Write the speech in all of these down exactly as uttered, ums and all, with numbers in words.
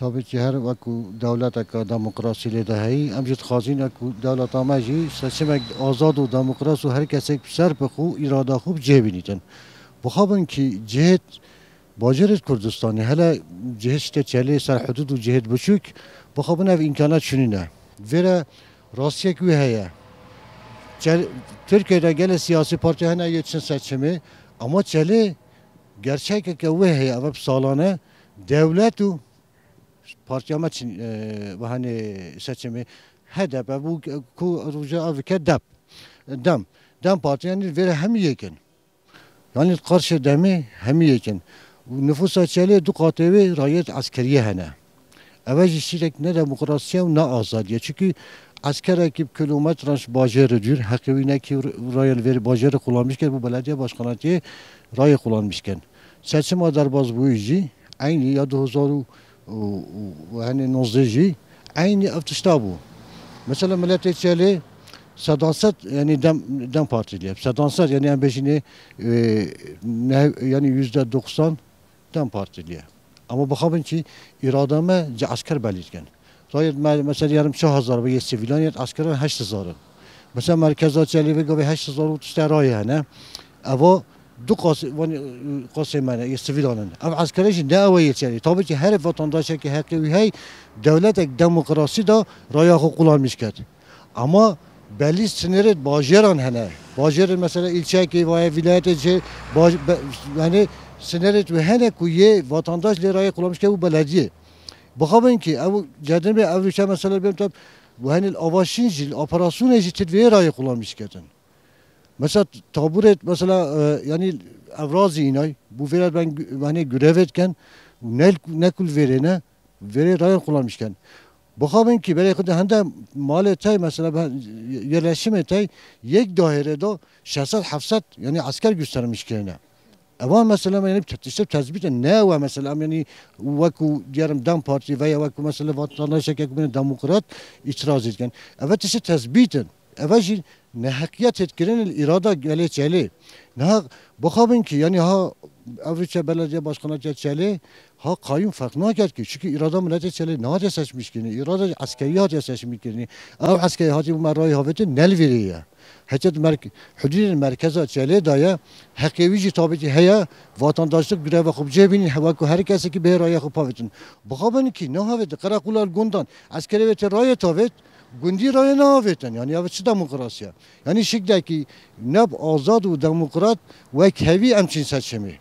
Tabii ki her wekû dewleteka demokrasî lê de heyî, em jî dixwazîne ku dewleta me jî seçimek azad û demokrat û her kesek bi ser bi xwe û îrada xwe bi cih bînîtin. Bixabin ki cihêt bajêrêt Kurdistanê, hele cihêt işte Çelê ser hudud û cihêt biçûk, bixabin ev îmkana çinîne. Vêre rastiyek wî heye. Çel-, Tirkiye de gelek siyasî partiya hene yê çin seçimê, ama Çelê gerçekeke wê heye, ev bi salane dewlet û partiya me çin, e, ve hani seçimê H D P bû ku roja ev ke dep. Dem. Dem Parti yani vêre hemî yek in. Yani qarşê demê hemî yek in. Û nüfusa Çelê du qatê wê rayet eskeriye hene. Eve jî şîrek ne demokrasiye û ne azadiye. Çünkü eskerekî bi kilometran ji bajêrê dûr, heqê wî nekî rayên vêrê bajêrê xulamîş kir, bu belediye başkanatiyê rayê xulamîş kin. Seçima derbazbûyî jî eynî ya du hezar û, û, û, û, hani nozdeh jî eynî ev tişta bû. Mesela miletê Çelê sedan sed, yani dem, dem partiliye. Sedan sed, yani em bêjinê, e, ne, yani yüzde doksan dem partiliye. Ama bixabin ki îrada me ci esker belî dikin. Rayet me, mesela yarım çar hezar ve yê sivîlan yet eskeran heşt hezar in. Mesela merkeza Çelê ve gavê heşt hezar û tişte rayê hene. Eva du qasê, van, qasê me ne, yê sivîlan in. Ev eskere jî ne ew yê Çelê. Tabii ki her vatandaşekî heqê wî hey dewletek demokrasî de raya xwe qulamîş ket. Ama belî sinirêt bajêran hene. Bajêrê mesela îlçeyekê vaya vîlayetê jê baj-, be-, yani sinirêt wê hene ku yê vatandaş lê rayê qulamîş ke û belediyê. Bixabin ki ew cedimê ev rûçe mesela bêm te bu henî avaşîn jî, operasyonê jî tit vê rayê qulamîş ketin. Mesela taburêt mesela, e, yani ev razî înay, bu vêre ben gü-, yani grevêt ken, ne, ne kul vêrê ne, vêrê rayên qulamîş ken. Bixabin ki berê xwe de hende malê tey mesela ben yerleşimê tey yek daire da şeş sed heft sed yani esker göstermiş kirine. Evan mesela yani te-, tiştê tezbît in. Ne ew mesela yani wekû diyerim dem Partî veya wekû mesela vatandaşek ek bine demokrat îtiraz dikin. Eve tiştê tezbît in. Eve jî neheqiyet têt kirin îrada gelê Çelê. Niha bixabin ki yani ha ev rûçe belediye başkanatiya Çelê ha qayûm ferq naket ki. Çünkü îrada miletê Çelê nehatiye seçmiş kirin. Îrada eskerî hatiye seçmiş kirin. Ev eskerî hatiye bu merayî havêtin nelvêrê ye. Heta di merk-, hududên merkeza Çelê de ye, heqê wî jî tabii ki heye, vatandaşlık greva xwe bi cih bînin, hewa ku her kesekî bê raya xwe pavêtin. Bixabin ki, navêt di qerequla li gundan, eskerê wê tê rayê tavêt, gundî rayê navêtin. Yani ev çi demokrasiye? Yani şiklekî ne bi azad û demokrat wek hevî em çin seçimê.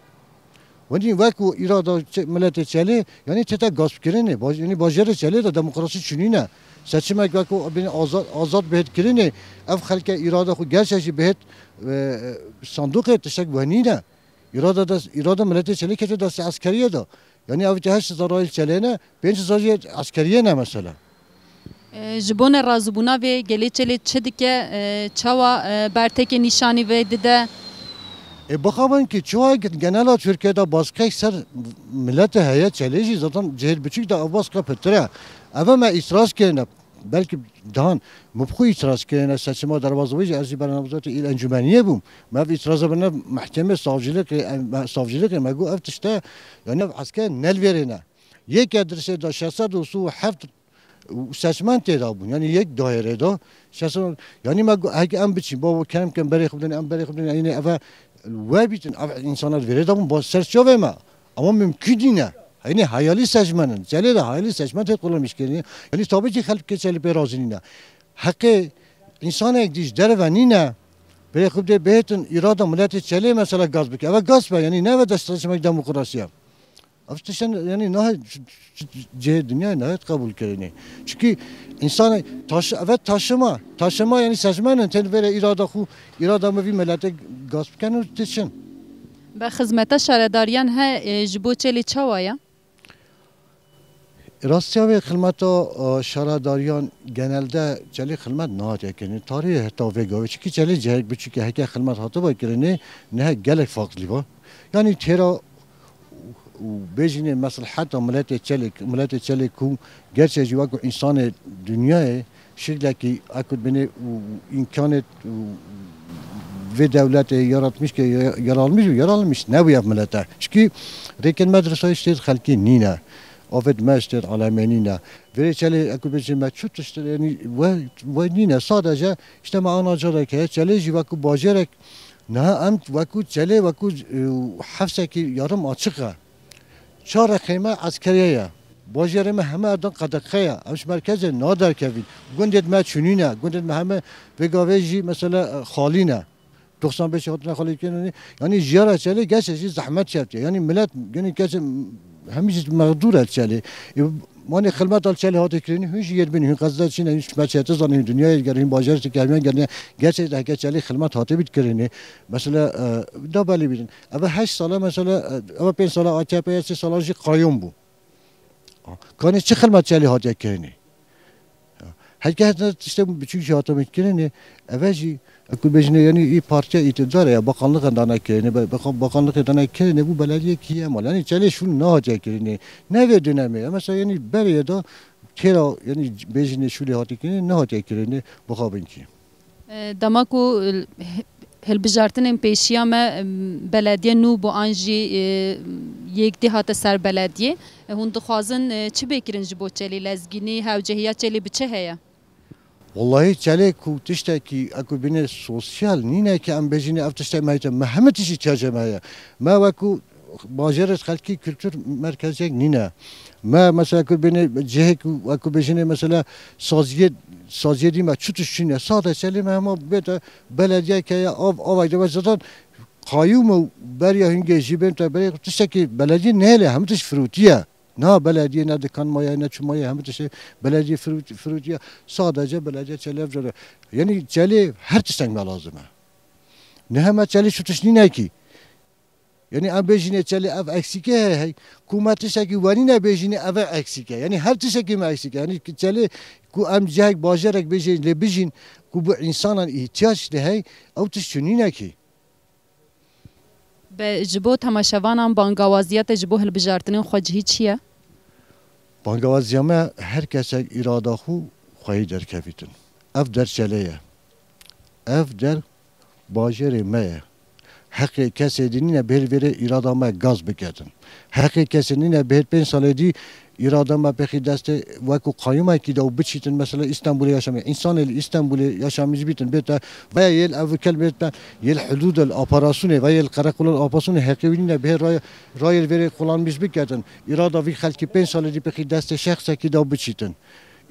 Wenî wekû îrada çe-, miletê Çelê, yanî tête gaspkirinê, baj-, yanî bajêrê Çelê de demokrasî çinîne. Seçimek wekû bên azad, azad bihêt kirinê, ev xelke îrada xwe gerçek jî bihêt, e, sanduqê tiştek wenîne. Îrada des-, îrada miletê Çelê kete destê eskeriyê de. Yanî ev te heşt hezar rayîl Çelê ne, pênc hezar jî eskeriyê ne mesela. E, ji bo nerazîbûna vê gelê Çelê çi dike, e, çawa, e, bertekê nîşanî vê dide? E, bixabin ki çawa ge-, genela Tirkiye de baskek ser milete heye Çelê jî zaten cihêt biçûk de ev baske pitir e. Eve me îtiraz kirine, belkî dan, me bi xwe îtiraz kirine seçima derbazbûyî jî ez jî bernamezatê îl encûmeniyê bûm. Me ev îtiraza birine mehkemê savcılıkê, em, savcılıkê me got ev tişte, yani ev esker nelvêrêne. Yek ya dirsê de şeş sed û sî û heft û seçmen tê de bûn. Yanî yek daîrê de şeş sed, yanî me got, heke em biçîn, bavo kerem kin berê xwe bidin, em berê xwe bidin, yanî eve we bîtin, ev însanan vêrê de bûn, ba ser çavê me. Ama mümkün nîne. Yanî hayalî seçmen in. Çelê de hayalî seçmen tê qulamiş kirin. Yanî tabii ki xelkê Çelê pê razî nîne. Heqê însanek dî ji derve nîne. Berê xwe bidê bihêtin, îrada miletê Çelê mesela gaz bike. Eve gaz be, yanî ne eve destreçmek demokrasiye. Ev tiştên, yanî, nahê c-, c-, cihê dinyayê nahê qebûl kirinê. Çikî însanê taş-, eve taşima, taşima, yanî seçmenin tên vêrê îrada xwe, îrada me vî miletê gasp bikin û tişin. Be xizmeta şaredariyan he, e, ji bo Çelê çawa ye? Rastiya vê xizmeta, e, şaredariyan genelde Çelê xizmet nehatiye kirinê. Tarîhê heta vê gavê. Çikî Çelê cihek biçûk e, heke xizmet hatiba kirinê, nihe gelek farklî va. Yanî têra û bêjînê mesleheta miletê Çelê, miletê Çelê ku gerçe jî wekû însanê dinyayê şiklekî ekut binê û îmkanê û vê dewletê yaratmış ke ya-, yaralmış û yaralmış nebûye ev milete. Çikî rêkên medresayê ji têt xelkê nîne. Avêt me ji têr alemê nîne. Vêrê çelê, eku bêjin me çu tişt, yanî we, we nîne. Sadece işte me ana careke ye. Çelê jî wekû bajarek, niha em wekû çelê, wekû, e, hefsekî yarım açık e. Çar rexê me eskeriye ye. Bajarê me heme erdan qedexe ye. Em ji merkezê naderkevîn. Gundêt me çûnîne. Gundêt me heme vê gavê jî mesela, e, xalî ne. Doksan beş hatine xalîkirinê. Yanî jiyara çelê gerçek jî zehmet çevtiye. Yanî millet, yanî gerçek hemî jî mexdûr e çelê. E, Wanê xilmet al çelê hate kirinê, hûn jî yê dibînin, hûn qezda çîne, hûn şima çete zanîn, hûn dinyayê gerîn, bajarê te kevmiyan gerîne, gerçek heke çelê xilmet hate bît kirinê. Mesela, e, da belê bînin. Eve heşt sala mesela, e, eve pênc sala A K P ye, sê sala jî qayûm bû. Kanê çi xilmet çelê hatiye kirinê? Heke heta tiştê biçûk jî hatime kirinê, eve jî, eku bêjinê, yanî î partiya îtidar e, ya bakanlixê dane kirinê, be-, bakan-, bakanlixê dane kirinê, bû belediyekî ye mal. Yanî çelê şûn nehatiye kirinê. Ne vê dönemê, ya mesela yanî berê ye da têra, yanî bêjinê şûlê hatiye kirinê, nehatiye kirinê, bixabin kî. E, dema ku, e, hilbijartinên pêşiya me, em, belediye nû bû an jî, e, yekdî hate ser belediyê. E, hûn dixwazin, e, çi bê kirin ji bo çelî lezgînî, hewcehiya çelî bi çi heye? Wellahî çelê ku tiştekî, eku bîne sosyal nîne ki em bêjîne ev tiştek me heye. Me hemî tişt îhtiyacê me heye. Me wekû bajarê xelkî kultur merkeziyek nîne. Me mesela ku bêne cihê ku, wekû bêjinê mesela saziyê, saziyê dî me çu tişt çîne. Sade çelê me hema bête belediyeke ya av, avay de zaten qayûm û beriya hingê jî bên te berê tiştekî belediyê nehêle, hemî tişt firûtiye. Na belediyê ne dikan maye, ne çi maye, hemî tiştê belediyê firût-, firûtiye. Sadece belediye çelê ev jere. Yanî çelê her tiştek me lazim e. Ne hema çelê çu tişt nîne ki. Yanî em bêjînê çelê ev eksîke heye hey. Ku me tiştekî wenîne bêjînê ev e eksîke. Yanî her tiştekî me eksîke. Yanî ki çelê ku em cihek bajarek bêjê lê bijîn, ku bu însanan îhtiyac de hey, ew tişt çu nîne ki. Be ji bo temaşevanan bangawaziya te ji bo hilbijartinên xwecihî çi ye? Bangawaziya me her kesek îrada xwe xweyî derkevîtin. Ev der çelê ye. Ev der bajarê me ye. Heqê kesê dî nîne bêr vêrê îrada me gaz biketin. Heqê kesê nîne bêr pênc salê dî îrada me pêxî destê wekû qayûmekî de û biçîtin mesela Îstanbulê yaşamê. Însanê li Îstanbulê yaşamî jî bîtin bête veya yê li ev kel bête yê li hudûd el operasyonê veya yê li qereqola operasyonê heqê wî nîne bêr rayê, rayê vêrê qolanmîş biketin. Îrada vî xelkî pênc salê dî pêxî destê şexsekî de û biçîtin.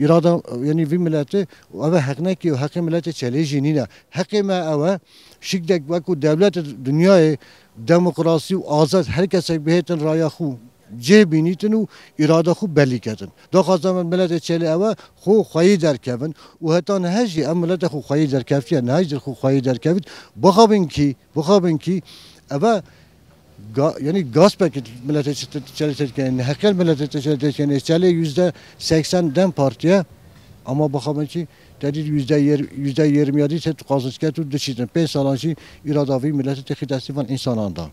Îrada, yanî vî mileti, û ev e heq nekî û heqê miletê çelê jî nîne. Heqê me ew e, şikdek wekû dewletê dinyayê demokrasî û azad her kesek bihêtin raya xwe cê bînîtin û îrada xwe belî ketin. Daxwaza me miletê çelê ew e, xwe xweyî derkevin û heta niha jî em milete xwe xweyî derkeftiye, niha jî xwe xweyî derkevît, bixabin kî, bixabin kî ev e ga-, yanî gaspek miletê çi-, çelê têdikene, heqel miletê çelê têdikene, çelê yüzde seksen DEM Partiye, ama bixabin kî te dît yüzde yirmi, yüzde yirmi ya dî tê tu qazanç ket û diçîtin. Pênc salan jî îrada vî miletê têxî destî van însanan da.